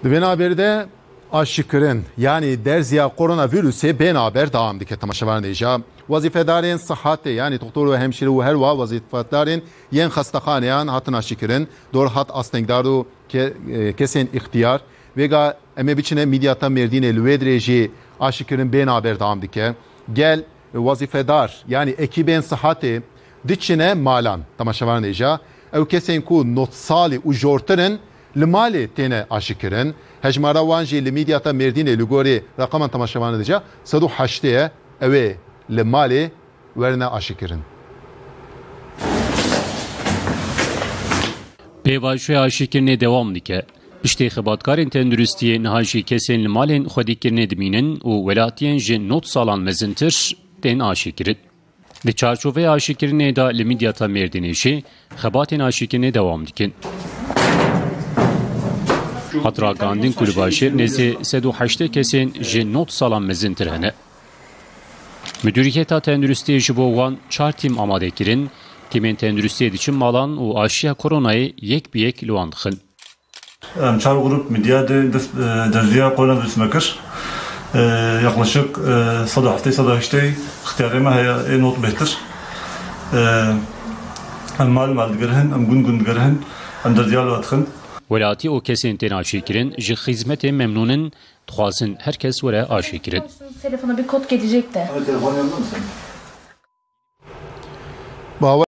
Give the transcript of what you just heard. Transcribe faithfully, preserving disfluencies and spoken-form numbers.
Di vê navberê de aşîkirin, yanî derziya koronavîrusê bê navber dewam dike. Temaşevanên hêja, wezîfedarên sihetê, yanî doktor û hemşîre û herwa wezîfedarên yên xestexaneyan hatin aşîkirin. Dor hat astengdar û ke-, e, kesên îxtiyar. Vêga em ê biçine Midyata Mêrdînê, li wê dirê jî aşîkirin bê navber dewam dike. Gel wezîfedar, yanî ekîbên sihetê diçine malan. Temaşevanên hêja, ew kesên ku nod salî û jortir in, li malê têne aşîkirin. Hejmara wan jî li Midyata Mêrdînê li gorî reqeman temaşevanên hêja sed û heştê ye. Ew ê li malê werine aşîkirin. Pêvajoya aşîkirinê dewam dike. Piştî xebatkarên tenduristiyê niha jî kesên li malên xwedîkirinê dimînin û welatiyên ji nod salan mezintir tên aşîkirin. Di çarçoveya aşîkirinê de li Midyata Mêrdînê jî xebatên aşîkirinê dewam dikin. Hat ragandin ku li bajêr nêzî sed û heştê kesên ji nod salan mezintir hene. Midûriyeta Tenduristiyê ji bo wan çar tîm amade kirin. Tîmên tenduristiyê diçin malan û aşiya koronayê yek bi yek li wan dixin. Em çar grup Midyadê dest, e, derziya koronavirus me kir. E, yaklaşık, e, sed û heftê, sed û heştê ixtiyarê me heye ê not bêhtir. E, em mal mal digerihin, em gund gund digerihin, em derziya li dixin. Welatî û kesên tên aşîkirin ji xizmetê memnûn in, dixwazin her kes were aşîkirin. Telefona bir kod gelecek de. Ama telefon yanında mı senin? Bawer